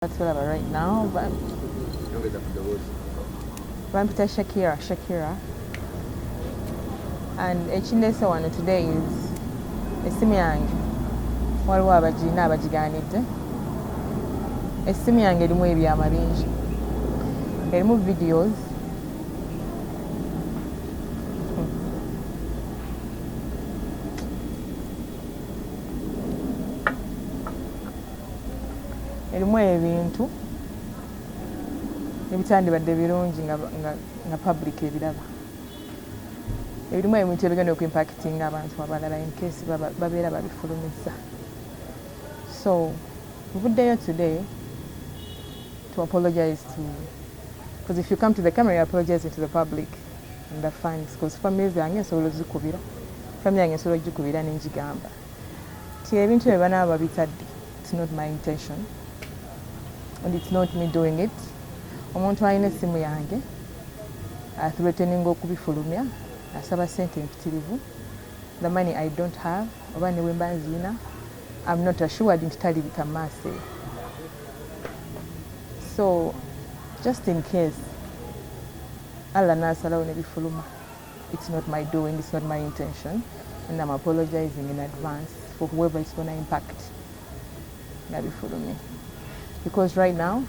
Batulaba right now. Yongeza ku ddoboozi. Bampita Shakira, Shakira. And ekindeese wano today is essimu yange. Waliwo abagirina abagigaanidde. Essimu yange erimu ebyama bingi. Erimu videos. Erimu ebintu ebitandibadde birungi nga public ebiraba. Erimu ebintu ebigenda okuimpactinga abantu abalala in case babeera babifulumizza. So nvuddeyo today to apologize to, because if you come to the camera you're apologizing to the public and the fans, because family zange nsobola ozikubira, family yange nsobola ogikubira ne ngigamba nti ebintu ebyo banaaba babitadde, it's not my intention and it's not me doing it. Omuntu alina essimu yange athreateninga okubifulumya, asaba ssente empitirivu, the money I don't have, oba ne bwe mba nzirina I'm not assured nti talibita mu maaso eyo. So just in case Allah n'asalawo ne bifuluma, it's not my doing, it's not my intention, and I'm apologizing in advance for whoever it's gonna impact nga bifulumye. Because right now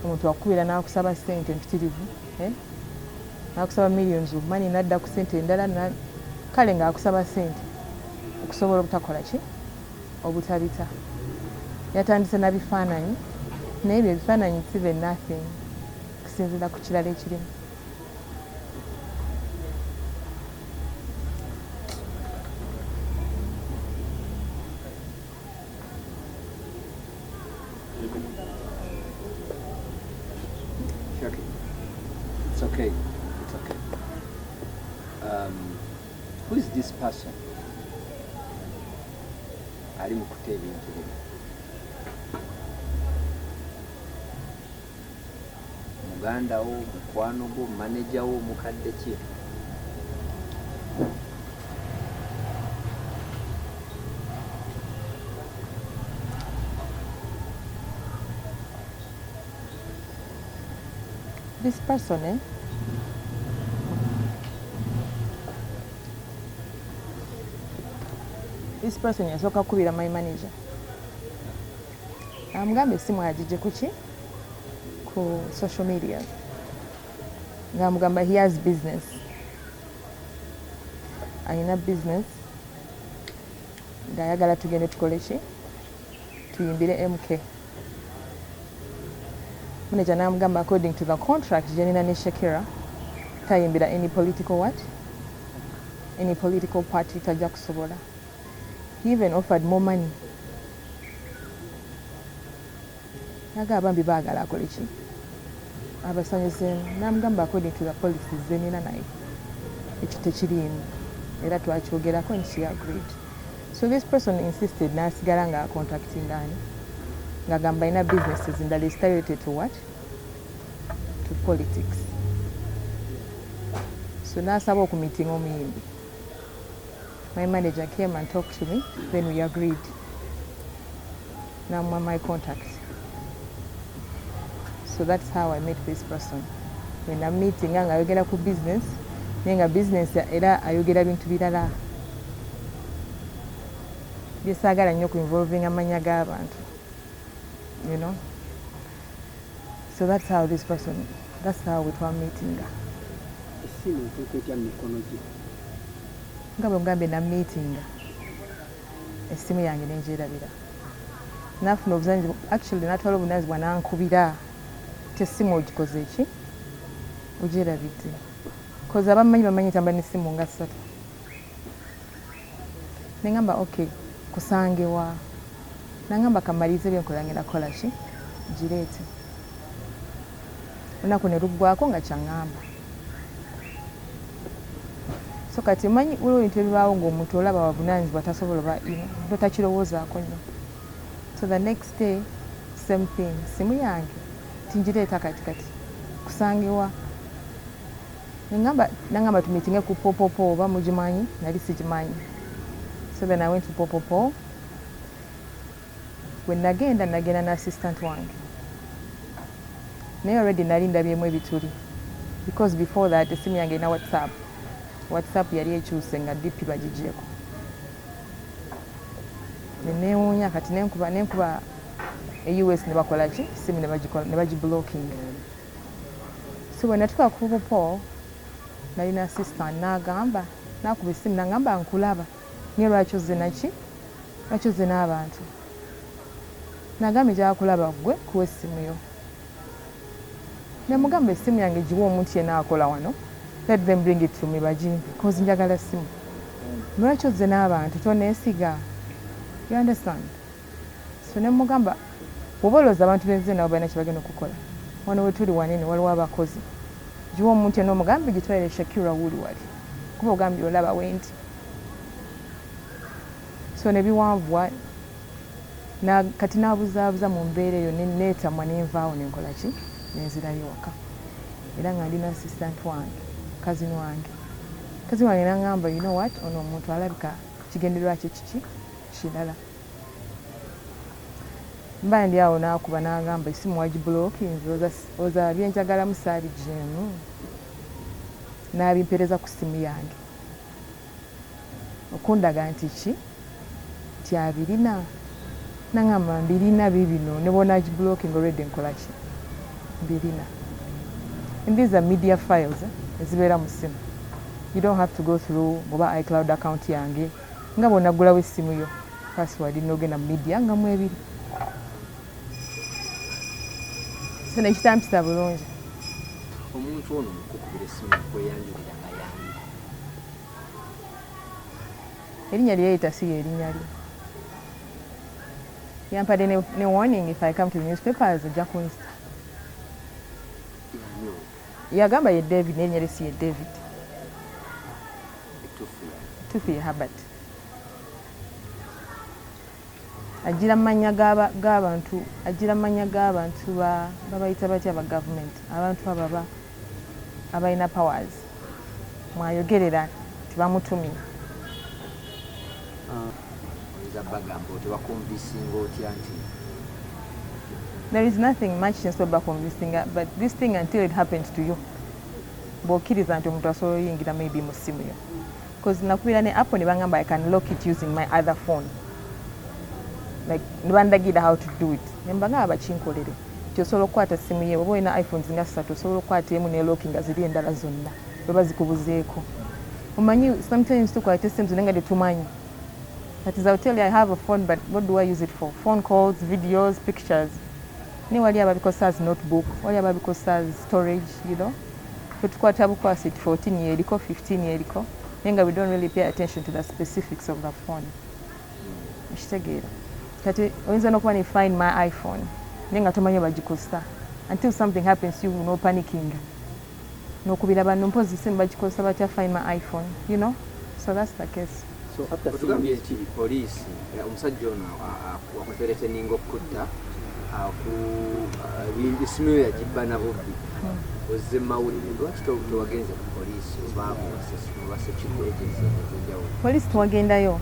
omuntu akubira n'akusaba ssente empitirivu, eh? N'akusaba millions of money, n'adda ku ssente endala, kale ng'akusaba ssente okusobola obutakola ki, obutabita. Yatandise na bifaananyi, naye ebyo ebifaananyi it's even nothing kusinziira ku kirala ekirimu. Shaki, it's okay. It's okay. Who is this person? Ali mu kuta ebintu bino. Muganda wo, mukwano gwo, manager wo, mukadde ki? This person, eh? This person yasooka kukubira my manager. Amugamba essimu agigye kuki? Ku social media. Ng'amugamba he has business. Alina business. Ng'ayagala tugende tukole ki? Tuyimbire MK. Manager n'amugamba according to the contract gye nina ne Shakira, tayimbira any political what? Any political party tajja kusobola. He even offered more money. Nagamba bambi baagala akole ki? Abasanyuseemu. N'amugamba according to the policies ze nina naye ekyo tekiriimu. Era twakyogerako and she agreed. So this person insisted n'asigala nga contacting ani, ng'agamba alina businesses endala ezitali related to what? To politics. So n'asaba okumeetinga omuyimbi. My manager came and talked to me, then we agreed. Namuwa my contact. So that's how I met this person. When I'm meeting nga ayogera ku business, naye nga business era ayogera bintu birala byesaagala nnyo ku involving amannya g'abantu, you know. So that's how this person, that's how we twa meetinga. Essimu etuuka etya mu mikono gye? Nga bwe mugambye na meetinga essimu yange ne ngyerabira. Naafuna obuvunanyizibwa, actually n'atwala obuvunanyizibwa n'ankubira nti essimu ogikoze ki? Ogyerabidde. Cause abammanyi bamanyi ntambula n'essimu nga ssatu. Ne ngamba okay, kusange wa? N'angamba kammalirize bye nkola ngenda kukola ki? Gireete. Olunaku ne luggwaako nga kyaŋŋamba. So kati omanyi waliwo ebintu ebibaawo ng'omuntu olaba wavunaanyizibwa tasobola oba you know, takirowoozaako nnyo. So the next day same thing, ssimu yange tingireeta kati kati kusange wa? Nangamba tumeetinge ku Popopo oba mugimanyi, nali sigimanyi. So then I went to Popopo. Bwe nagenda, nagenda ne assistant wange. Naye already nali ndabyemu ebituli because before that esimu yange erina WhatsApp. WhatsApp yali ekyuse nga DP bagigyeko. Neneewuunya kati nenkuba e US ne bakola ki, simu ne bagiblocking. So bwe natuuka ku Paul, nalina assistant, n'agamba, n'akuba essimu n'agamba, "Nkulaba, naye lwaki ozze naki, lwaki ozze n'abantu?" Nagambye, "Njagala kulaba ggwe, kuwa essimu yo." Nemugamba, "Essimu yange giwa omuntu yenna akola wano, let them bring it to me, bagimpe, 'cause njagala ssimu. Lwaki ozze n'abantu? Toneesiga?" You understand? So nemugamba, "Bw'oba olowooza abantu benze nabo balina kyebagenda okukola, wano wetuli wanene, waliwo abakozi, giwa omuntu yenna omugambe gitwalire Shakira wuuli wali, kuba ogambye olaba wendi." So ne biwanvuwa kati n'abuzaabuza mu mbeera eyo, neetamwa, nenvaawo, nenkola ki, nenzirayo waka. Era nga ndina assistant wange, cousin wange. Cousin wange naŋŋamba, "You know what, ono omuntu alabika kigendererwa kye kiki kirala." Mba ndi awo, n'akuba n'agamba, "Esimu wagiblockinze, oza byenjagalamu saabigyemu." N'abimpeereza ku simu yange okundaga nti ki, nti abirina. Naŋŋamba, "Mbirina bibino, ne bw'onagiblocking already nkola ki, mbirina." And these are media files, eh, ezibeera mu ssimu. You don't have to go through oba iCloud account yange, nga bw'onaggulawo essimu yo, password, n'ogenda mu media nga mwebiri. So nekitampisa bulungi. Omuntu ono mukukubira essimu kweyanjulira nga yani? Erinnya lyeyita si yerinnya lye. Yampadde ne warning, if I come to the newspapers ojja kunzita. Yani oyo? Yagamba ye David, n'erinnya lye si ye David. Ettuufu yani? Tuufu ye Herbert. Agira mu mannya g'abantu, agira mu mannya g'abantu babayita batya, aba gavumenti, abantu abo abalina powers, mwayogerera tibamutumye. Oyinza bagamba oti baconvincinga otya nti There is nothing much nsobola convincing, but this thing, until it happens to you, bw'okkiriza nti omuntu asobola oyingira maybe mu ssimu yo, because nakubira ne Apple ne bangamba I can lock it using my other phone, like ne bandagira how to do it, ne mbagamba bakinkolere nti osobola okukwata essimu ye, oba olina iPhones nga ssatu, osobola okukwata emu ne lockinga ziri endala zonna bwe zikubuzeeko. Omanyi sometimes tukwata essimu zonna nga tetumanyi. That is, I'll tell you, I have a phone, but what do I use it for? Phone calls, videos, pictures. Ne wali ababikozesa as notebook, wali ababikozesa as storage. Tukwata bukwasi 14 yeriko, 15 yeriko, naye nga we don't really pay attention to the specifics of the phone. Okitegeera? Kati oyinza n'okuba ne Find My iPhone, naye nga tomanyi bagikozesa until something happens to you, no panicking, n'okubira banno, mpozi simu bagikozesa batya, Find My iPhone. So that's the case. So after Otugambye nti poliisi, omusajja ono akuthreateninga okukutta, esimu yo yagibba na bubbi, ozze mawulire, lwaki tewagenze ku poliisi oba mu ba security agencies ez'enjawulo? Police twagendayo,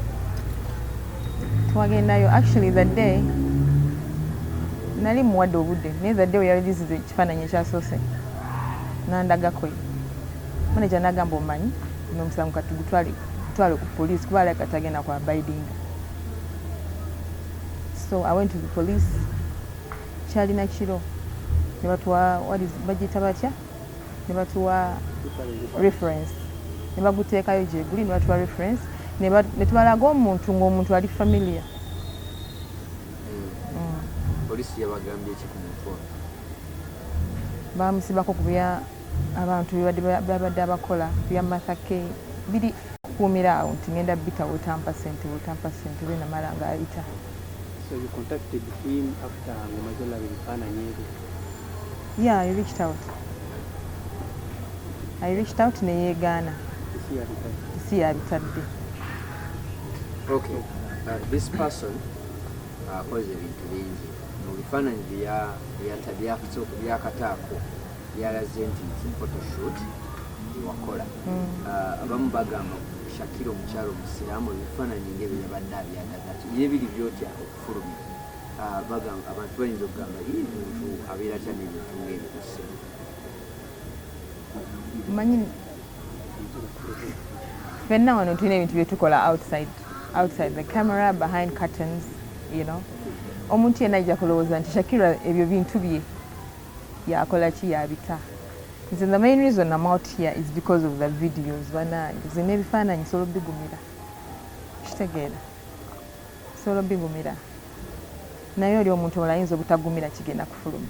twagendayo. Actually the day nali muwadde obudde, naye the day weyaliriziza ekifaananyi ekyasoose nandagako, manager nagamba, "Omanyi nomusango kati gutwale, gutwale ku police, kuba alabika tagenda ku abiding." So I went to the police, kyalina kiro, ne batuwa, bagiyita batya, ne batuwa reference, ne baguteekayo gye guli, ne batuwa reference, ne tubalaga omuntu ng'omuntu ali familiar. Poliisi yabagambye ki ku muntu ono? Bamusibako ku bya abantu babadde abakola bya Martha K, biri kukuumira awo nti ngenda bita, wetampa sente, wetampa sente, benamala ng'ayita. So you contacted him after ng'omaze olaba ebifaananyi ebyo? Yeah, I reached out, I reached out, neyeegaana. Esi yabitadde? Si yabitadde. Okay, this person akoze ebintu bingi mu bifaananyi byakataako, byalaze nti it's a photoshoot ewakola. Abamu bagamba Shakira omukyalo omusiraamu ebifaananyi ngaebyo yabadde abyagaza ki, ye biri byotya okufulumya? Bagamba abantu bayinza okugamba ye muntu abeera Abeera atya n'ebintu ng'ebyo ku ssimu? Manyi ffenna wano tulina ebintu byetukola outside the camera, behind curtains. Omuntu yenna ajja kulowooza nti Shakira ebyo bintu bye yakola ki, yabita. Nze the main reason I'm out here is because of the videos. Banange, nze n'ebifaananyi nsobola obigumira, kitegeera, nsobola obigumira, naye oli omuntu omulala ayinza obutagumira kigenda kufuluma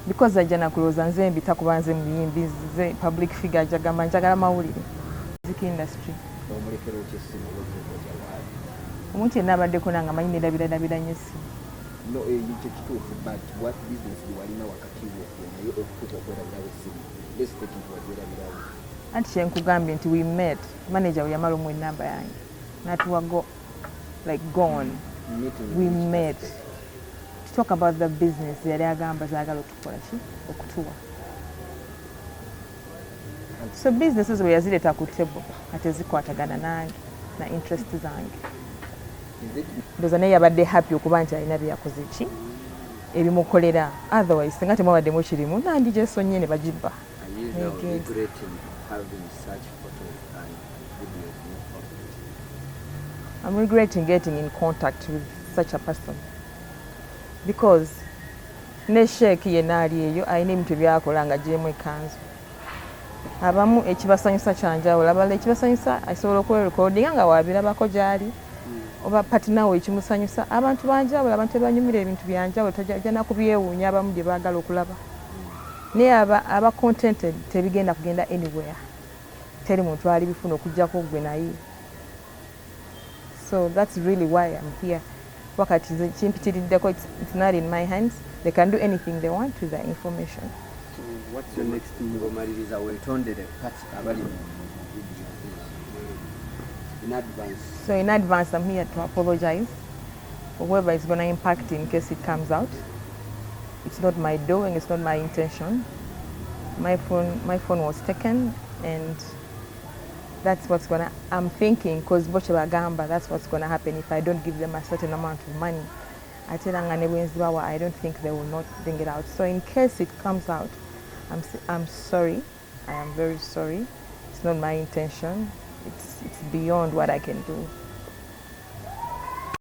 because ajja nakulowooza nze mbita kuba nze muyimbi, nze public figure, ajja gamba njagala mawulire. Music industry. Omulekera otya essimu oba waali? Omuntu yenna abaddeko nange amanyi nerabirarabira nnyo essimu. No, ekyo kituufu, but what business gye walina wakati wo naye okutuuka okwerabirawo essimu? Let's take nti wagyerabirawo. Anti kyenkugambye nti we met, manager we yamala omuwa enamba yange natuwa go like gone. Meeting We in which met aspect? To talk about the business. Yali agamba zaagala otukola ki, okutuwa. So business ezo bwe yazireeta ku table ate zikwatagana nange na interest zange. Is it Ndowooza naye yabadde happy okuba nti alina bye yakoze ki ebimukolera. Otherwise singa temwabaddemu kirimu, nandigyesonye ne bagibba. Are you now Negenda. regretting having such photos and videos in public? I'm regretting getting in contact with such a person because ne sheeki yenna ali eyo alina ebintu byakola nga gyemu ekkanzu. Abamu ekibasanyusa kyanjawulo, abalala ekibasanyusa asobola okwerekodinga nga wabirabako gyali oba partner we ekimusanyusa. Abantu banjawulo, abantu ebanyumira ebintu byanjawulo, tajja nakubyewuunya abamu bye baagala okulaba, naye aba contented tebigenda kugenda anywhere, teri muntu ali bifuna okugjako gwe naye. So that's really why I'm here. Wakati nze kimpitiriddeko, it's not in my hands. They can do anything they want with the information. So what's your next move? Ng'omaliriza, weetondere pati abali mu videos ezo in advance. So in advance, I'm here to apologize for whoever is going to impact in case it comes out. It's not my doing, it's not my intention. My phone was taken and that's what's gonna, I'm thinking, because bo kyebagamba, that's what's gonna happen if I don't give them a certain amount of money. Ate era nga ne bwe nzibawa, I don't think they will not bring it out. So in case it comes out, I'm sorry. I am very sorry. It's not my intention. It's beyond what I can do.